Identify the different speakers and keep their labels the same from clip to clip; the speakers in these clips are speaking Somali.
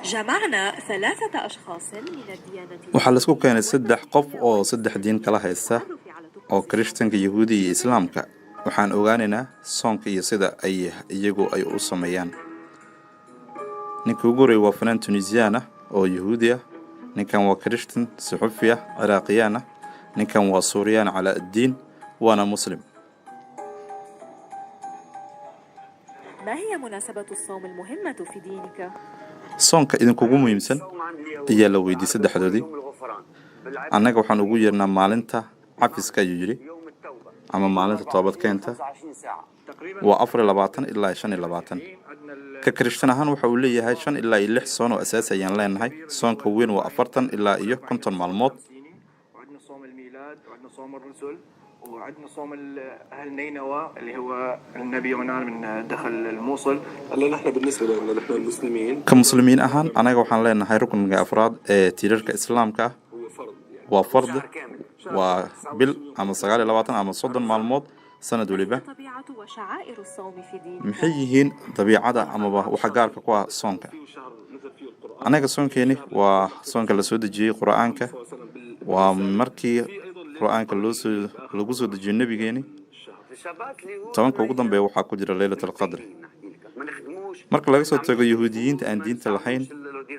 Speaker 1: جمعنا ثلاثة أشخاص من الديانة
Speaker 2: Waxaa laisku keenay saddex qof oo saddex diin kala haysta, oo Kirishtanka, Yahuudiga iyo Islaamka. Waxaan ogaanaynaa soonka iyo sida ay iyagu ay u sameeyaan. Ninka ugu horreeyay waa fanaan Tunisiyan ah oo Yahuudi ah. Ninkan waa Kirishtan suxufi ah Ciraaqiyaan ah. Ninkan waa Suuriyaan Calaa Addiin, waana Muslim.
Speaker 1: ما هي مناسبة الصوم المهمة في دينك؟
Speaker 2: Soonka idinkugu muhiimsan ayaa la weydiiyey saddexdoodii. Annaga waxaan ugu yeernaa maalinta cafiska, ayuu yidhi, ama maalinta toobadkeenta. Waa 24 ilaa 25. Ka Kirishtan ahaan waxa uu leeyahay shan ilaa iyo lix soon oo asaasi ayaan leenahay. Soonka weyn waa 40 ilaa iyo 50 maalmood.
Speaker 3: وعندنا صوم الميلاد، وعندنا صوم الرسل، وعندنا صوم أهل نينوى اللي هو النبي يونان من دخل الموصل.
Speaker 4: هلا نحن بالنسبة لنا نحن المسلمين
Speaker 2: Ka muslimiin ahaan anaga waxaan leenahay rukniga afraad ee tiirarka Islaamka ah.
Speaker 4: هو فرض يعني.
Speaker 2: Waa fard, waa bil ama 29 ama 30 maalmood sanad weliba.
Speaker 1: طبيعة وشعائر الصوم في دينك؟
Speaker 2: Maxay yihiin dabiicada amaba waxa gaarka ku ah soonka?
Speaker 4: فيه شهر نزل فيه القرآن.
Speaker 2: Anaga soonkeeni waa soonka la soo dejiyey Qur-aanka.
Speaker 4: صلى الله عليه وسلم
Speaker 2: Waa markii Qur-aanka loosoo lagu soo dejiyo nebigeeni. 10-ka ugu dambeeya waxaa ku jira Leylat Alqadr. Marka laga soo tago Yahuudiyiinta aan diinta lahayn,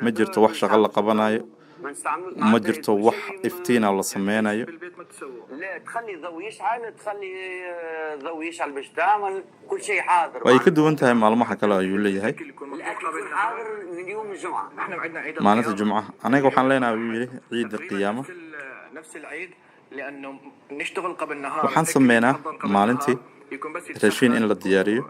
Speaker 2: ma jirto wax shaqo la qabanayo, ma jirto wax iftiina la sameynayo.
Speaker 3: بالبيت ما تسووا.
Speaker 5: لا، تخلي الضوء يشعل، تخلي الضوء يشعل باش تعمل كل شيء حاضر.
Speaker 2: Way ka duwan tahay maalmaha kale, ayuu leeyahay.
Speaker 3: الأكل يكون مطبوخ
Speaker 5: الاكل
Speaker 3: قبل
Speaker 5: يكون
Speaker 3: النهار.
Speaker 5: حاضر من يوم الجمعه.
Speaker 3: احنا عندنا عيد
Speaker 2: Maalinta
Speaker 3: القيامة.
Speaker 2: Jumcaha anaga waxaan leenahay, ayuu yidhi, ciidda
Speaker 3: تقريبا
Speaker 2: qiyaama.
Speaker 3: نفس العيد لانه نشتغل قبل النهار.
Speaker 2: Waxaan
Speaker 3: الأكل
Speaker 2: sameynaa
Speaker 3: يتحضر قبل
Speaker 2: maalintii
Speaker 3: النهار، يكون بس
Speaker 2: raashin in
Speaker 3: يتسخن
Speaker 2: la diyaariyo,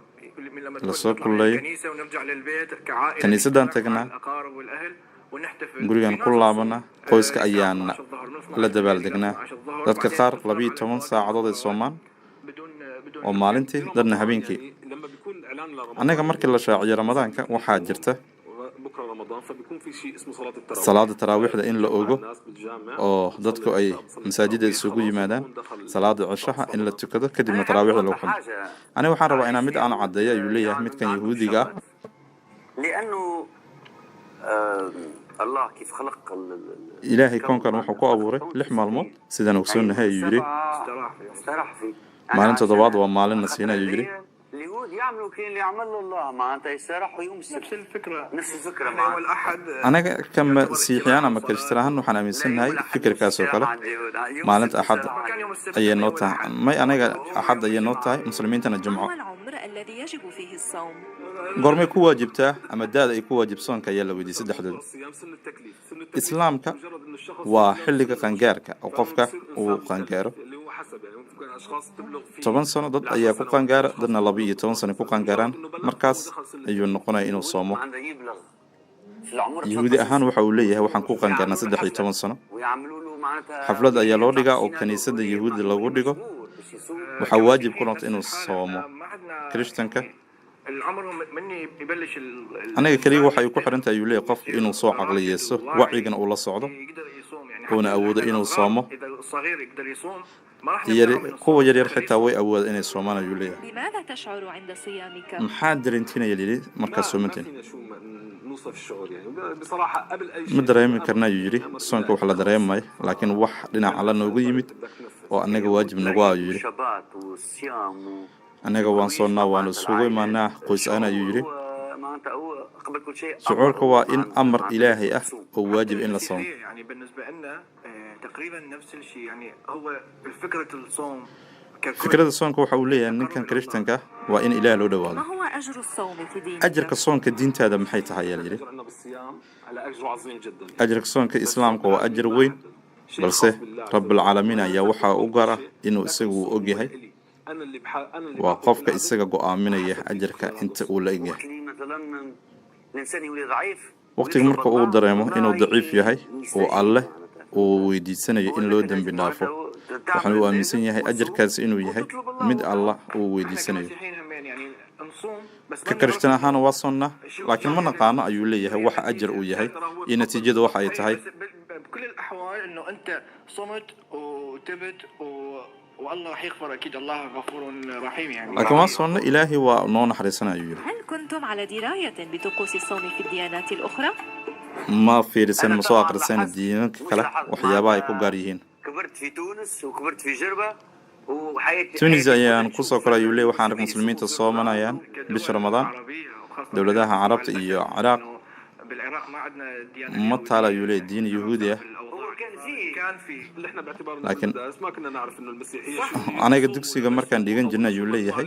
Speaker 3: من لما تكون
Speaker 2: lasoo
Speaker 3: نطلع من
Speaker 2: kululeeyo.
Speaker 3: الكنيسة ونرجع للبيت كعائلة،
Speaker 2: Kiniisadaan
Speaker 3: نجتمع مع
Speaker 2: tagnaa,
Speaker 3: الأقارب والأهل ونحتفل.
Speaker 2: gurigaan
Speaker 3: في
Speaker 2: ku
Speaker 3: ناس
Speaker 2: laabanaa,
Speaker 3: تصوم
Speaker 2: qoyska
Speaker 3: الساعة
Speaker 2: ayaan
Speaker 3: 12 الظهر، من
Speaker 2: la
Speaker 3: 12 الليل إلى
Speaker 2: dabaaldegnaa.
Speaker 3: 12 الظهر،
Speaker 2: Dadka
Speaker 3: بعدين
Speaker 2: qaar
Speaker 3: نفطر
Speaker 2: labiyo
Speaker 3: على
Speaker 2: toban
Speaker 3: الفواكه
Speaker 2: saacadood ay
Speaker 3: والخضروات
Speaker 2: soomaan
Speaker 3: بدون
Speaker 2: oo
Speaker 3: أكل.
Speaker 2: maalintii, dadna habeenkii.
Speaker 4: يعني لما بيكون إعلان لرمضان
Speaker 2: Annaga markii la shaaciyo Ramadaanka waxaa jirta
Speaker 4: بكره رمضان، فبيكون في شيء اسمه صلاة التراويح
Speaker 2: salaada taraawiixda in la
Speaker 4: مع
Speaker 2: ogo
Speaker 4: الناس بالجامع
Speaker 2: oo dadku
Speaker 4: بنصلي
Speaker 2: ay
Speaker 4: العشاء، بنصلي
Speaker 2: masaajida
Speaker 4: التراويح،
Speaker 2: isugu
Speaker 4: خلاص
Speaker 2: yimaadaan,
Speaker 4: بيكون دخل
Speaker 2: salaada
Speaker 4: شهر
Speaker 2: cishaha in la
Speaker 4: رمضان.
Speaker 2: tukado, kadibna
Speaker 5: انا حاب
Speaker 2: taraawiixda lagu
Speaker 5: اوضح
Speaker 2: xidho.
Speaker 5: حاجه.
Speaker 2: Aniga waxaan rabaa inaan mid aan caddeeyo, ayuu leeyahay midkan Yahuudiga ah.
Speaker 5: لانه آه الله كيف خلق
Speaker 2: Ilaahay
Speaker 5: الكون
Speaker 2: koonkan wuxuu ku abuuray
Speaker 5: خلق
Speaker 2: 6 maalmood, sidaan ogsoonnahay, ayuu yidhi.
Speaker 3: استراحة في يوم.
Speaker 5: استراح فيه.
Speaker 2: Maalin toddobaad waa maalin la siina, ayuu yidhi.
Speaker 5: اليهود يعملوا كاين اللي عمل له الله، معناتها يستراحوا يوم
Speaker 3: نفس
Speaker 5: السبت.
Speaker 3: الفكرة.
Speaker 5: نفس الفكرة.
Speaker 3: احنا يوم
Speaker 5: معناتها
Speaker 3: الأحد
Speaker 2: Anaga ka
Speaker 3: يعتبر
Speaker 2: Masiixiyaan
Speaker 3: اجتماع
Speaker 2: ama
Speaker 3: وصلاة.
Speaker 2: Kirishtan ahaan waxaan
Speaker 5: لا، يوم
Speaker 2: aaminsannahay
Speaker 5: الأحد مش
Speaker 2: fikirkaas oo
Speaker 5: استراحة
Speaker 2: kale.
Speaker 5: عند اليهود، يوم
Speaker 2: Maalinta
Speaker 5: السبت
Speaker 2: Axad
Speaker 5: استراحة
Speaker 3: ما
Speaker 5: عند
Speaker 3: كان يوم
Speaker 5: اليهود.
Speaker 3: السبت،
Speaker 2: ayay
Speaker 3: احنا
Speaker 2: noo
Speaker 3: يوم
Speaker 2: tahay.
Speaker 3: الأحد.
Speaker 2: May, anaga
Speaker 3: يوم
Speaker 2: Axad
Speaker 3: يوم
Speaker 2: ayay noo
Speaker 3: الجمعة.
Speaker 2: tahay, Muslimiintana
Speaker 1: ما
Speaker 2: Jumco.
Speaker 1: هو العمر الذي يجب فيه الصوم؟
Speaker 2: Goormay ku waajibtaa ama daada ay ku waajib soonka ayaa la weydiiyey saddexdooda.
Speaker 4: الصيام سن التكليف، سن التكليف
Speaker 2: Islaamka
Speaker 4: مجرد انه الشخص
Speaker 2: waa
Speaker 4: يبلغ
Speaker 2: xilliga
Speaker 4: سن الرشد
Speaker 2: qaangaarka oo
Speaker 4: فانه
Speaker 2: qofka
Speaker 4: بصير
Speaker 2: uu
Speaker 4: انسان
Speaker 2: qaangaaro.
Speaker 4: مكلف، اللي هو حسب يعني ممكن اشخاص تبلغ فيه
Speaker 2: 10 sano dad
Speaker 4: العشر
Speaker 2: ayaa ku
Speaker 4: سنوات،
Speaker 2: qaangaara,
Speaker 4: اشخاص
Speaker 2: dadna
Speaker 4: تبلغ
Speaker 2: 12 sano ku
Speaker 4: 13 سنة، مجرد
Speaker 2: qaangaaraan.
Speaker 4: انه بلغ هو
Speaker 2: Markaas
Speaker 4: دخل سن
Speaker 2: ayuu
Speaker 4: التكليف.
Speaker 2: noqonaya inuu soomo.
Speaker 5: معناتها يبلغ في العمر
Speaker 2: Yahuudi
Speaker 5: 13
Speaker 2: ahaan
Speaker 5: سنة.
Speaker 2: waxa uu leeyahay waxaan ku qaangaarnaa
Speaker 5: يعملوا له
Speaker 2: 13
Speaker 5: حفلة
Speaker 2: sano.
Speaker 5: ويعملوا له معناتها
Speaker 2: Xaflad ayaa loo
Speaker 5: يطلع
Speaker 2: dhigaa oo
Speaker 5: في
Speaker 2: kiniisadda
Speaker 5: السيناتور
Speaker 2: Yahuudi lagu dhigo.
Speaker 5: مجبور باش يصوم.
Speaker 2: Waxaa waajib ku
Speaker 3: كمسيحيين
Speaker 2: noqota
Speaker 3: نفس
Speaker 2: inuu
Speaker 3: الحالة،
Speaker 2: soomo.
Speaker 3: احنا ما عندنا
Speaker 2: Kirishtanka
Speaker 3: يعني العمر هو من يبلش
Speaker 2: anaga keliya
Speaker 3: الإنسان
Speaker 2: waxa ay ku
Speaker 3: يبدأ
Speaker 2: xiran tahay, ayuu leeyahay, qofku
Speaker 3: يصير
Speaker 2: inuu soo
Speaker 3: راشد
Speaker 2: caqliyeeso,
Speaker 3: وواعي
Speaker 2: wacyigana uu la socdo,
Speaker 3: يقدر يصوم، يعني
Speaker 2: uuna
Speaker 3: حتى
Speaker 2: awoodo
Speaker 3: حتى
Speaker 2: inuu
Speaker 3: الأصغار
Speaker 2: soomo.
Speaker 3: إذا الصغير يقدر يصوم ما راح
Speaker 2: Yar
Speaker 3: نمنعه من
Speaker 2: kuwa
Speaker 3: الصوم،
Speaker 2: yaryar
Speaker 3: نخليه
Speaker 2: xitaa way
Speaker 3: يصوم.
Speaker 2: awooda inay soomaan, ayuu leeyahay.
Speaker 1: لماذا تشعر عند صيامك؟
Speaker 2: Maxaa dareentinaya yidhi markaad
Speaker 4: ما ما
Speaker 2: soomantiin?
Speaker 4: فينا شو نوصف الشعور يعني بصراحة قبل أي
Speaker 2: Ma
Speaker 4: شيء
Speaker 2: dareemi
Speaker 4: أمر
Speaker 2: karna, ayuu yidhi.
Speaker 4: أمر
Speaker 2: Soonka
Speaker 4: إلهي
Speaker 2: wax la
Speaker 4: خلص.
Speaker 2: dareemayo, laakiin wax dhinaca alla
Speaker 4: فلما
Speaker 2: noogu yimid
Speaker 4: بدك تنفذ.
Speaker 2: oo annaga waajib
Speaker 5: اليهود
Speaker 2: nagu ah,
Speaker 5: العيد
Speaker 2: ayuu yidhi.
Speaker 5: والشبات والصيام
Speaker 2: Annaga waan
Speaker 5: ويجمع
Speaker 2: soonnaa, waanu
Speaker 5: معناتها
Speaker 2: isugu
Speaker 5: العائلات.
Speaker 2: imaanaa qoys ahaan, ayuu
Speaker 5: الشعور
Speaker 2: yidhi.
Speaker 5: هو معناتها هو قبل كل شيء أمر
Speaker 2: Shucuurka waa in
Speaker 5: معناتها
Speaker 2: amar
Speaker 5: معناتها
Speaker 2: Ilaahay ah
Speaker 5: تصوم.
Speaker 2: oo
Speaker 3: حتى
Speaker 2: waajib in la soomo.
Speaker 3: المسيحية يعني بالنسبة لنا تقريبا نفس الشيء، يعني هو فكرة الصوم ككل
Speaker 2: Fikrada soonka waxa uu leeyahay
Speaker 3: تقرب
Speaker 2: ninkan
Speaker 3: إلى الله.
Speaker 2: Kirishtanka ah waa in Ilaah loo
Speaker 1: ما
Speaker 2: dhowaado.
Speaker 1: هو أجر الصوم في دينك؟
Speaker 2: Ajarka soonka diintaada maxay tahay, ayaa la yidhi.
Speaker 4: الأجر عندنا بالصيام على أجر عظيم جدا يعني.
Speaker 2: Ajarka soonka
Speaker 4: بس
Speaker 2: Islaamka
Speaker 4: رب
Speaker 2: waa
Speaker 4: العالمين
Speaker 2: ajar
Speaker 4: ما
Speaker 2: weyn,
Speaker 4: حدد شيء
Speaker 2: balse
Speaker 4: خاص بالله عز وجل.
Speaker 2: Rabbilcaalamiin
Speaker 4: وأنا
Speaker 2: ayaa
Speaker 4: أنفذ
Speaker 2: waxaa u
Speaker 4: كل
Speaker 2: gaar ah
Speaker 4: شيء،
Speaker 2: inuu
Speaker 4: لكن
Speaker 2: isagu uu
Speaker 4: الصوم
Speaker 2: og
Speaker 4: هو
Speaker 2: yahay.
Speaker 4: إلي أنا اللي بح... أنا اللي
Speaker 2: Waa
Speaker 4: بعطي كل
Speaker 2: qofka
Speaker 4: عبد
Speaker 2: isaga go'aaminaya
Speaker 4: حسب نيته
Speaker 2: ajarka
Speaker 4: خلال هذا
Speaker 2: inta
Speaker 4: الصوم.
Speaker 2: uu la eg yahay.
Speaker 5: وقت اللي مثلا الإنسان يولي ضعيف
Speaker 2: Waqtiga
Speaker 5: ويطلب
Speaker 2: marka uu
Speaker 5: الله
Speaker 2: dareemo inuu
Speaker 5: الله
Speaker 2: daciif yahay oo
Speaker 5: يستجيب
Speaker 2: Alleh
Speaker 5: معناتها.
Speaker 2: uu weydiisanayo
Speaker 5: هو
Speaker 2: in loo
Speaker 5: لك
Speaker 2: dembi
Speaker 5: الأجر
Speaker 2: dhaafo,
Speaker 5: معناتها
Speaker 2: waxaan
Speaker 5: تعمل
Speaker 2: uu aaminsan
Speaker 5: اللازم
Speaker 2: yahay
Speaker 5: وتصوم
Speaker 2: ajarkaasi inuu yahay
Speaker 5: وتطلب الله
Speaker 2: mid
Speaker 5: وكهو.
Speaker 2: Allah uu
Speaker 3: احنا
Speaker 2: weydiisanayo.
Speaker 3: كمسيحيين همين يعني نصوم بس
Speaker 2: Ka
Speaker 3: ما
Speaker 2: Kirishtan
Speaker 3: نعرف
Speaker 2: ahaana waa soonnaa,
Speaker 3: شو
Speaker 2: laakiin ma
Speaker 3: يعني
Speaker 2: naqaano, ayuu leeyahay,
Speaker 3: هي
Speaker 2: waxa ajar
Speaker 3: النتيجة.
Speaker 2: uu yahay
Speaker 4: ترى هو
Speaker 2: iyo
Speaker 4: تفضل
Speaker 2: natiijada waxa ay
Speaker 3: اي
Speaker 2: tahay.
Speaker 3: بس بكل الاحوال انه انت صمت وتبت والله رح يغفر اكيد، الله غفور رحيم يعني.
Speaker 2: Laakiin waan soonna, Ilaahay waa noo naxariisanaya, ayuu yidhi.
Speaker 1: هل كنتم على دراية بطقوس الصوم في الديانات الأخرى؟
Speaker 2: Ma fiirisan, ma soo aqriseen diinanka kale waxyaabaha ay ku gaar yihiin?
Speaker 5: كبرت في تونس وكبرت في جربة وحياتي
Speaker 2: Tunis ayaan kusoo koray, ayuu leeyahy. Waxaan ark muslimiinta soomanayaan bisha Ramadaan. Dowladaha Carabta iyo Ciraaq
Speaker 3: بالعراق ما عندنا ديانه
Speaker 2: ma taala, ayuu leeyahy, diin Yahuudi ah.
Speaker 4: هو
Speaker 3: كان في كان في
Speaker 4: اللي احنا باعتبارنا
Speaker 2: لكن
Speaker 4: بالمدارس ما كنا نعرف انه المسيحيه
Speaker 2: aniga dugsiga markaan dhigan jirnay, ayuu leeyahay.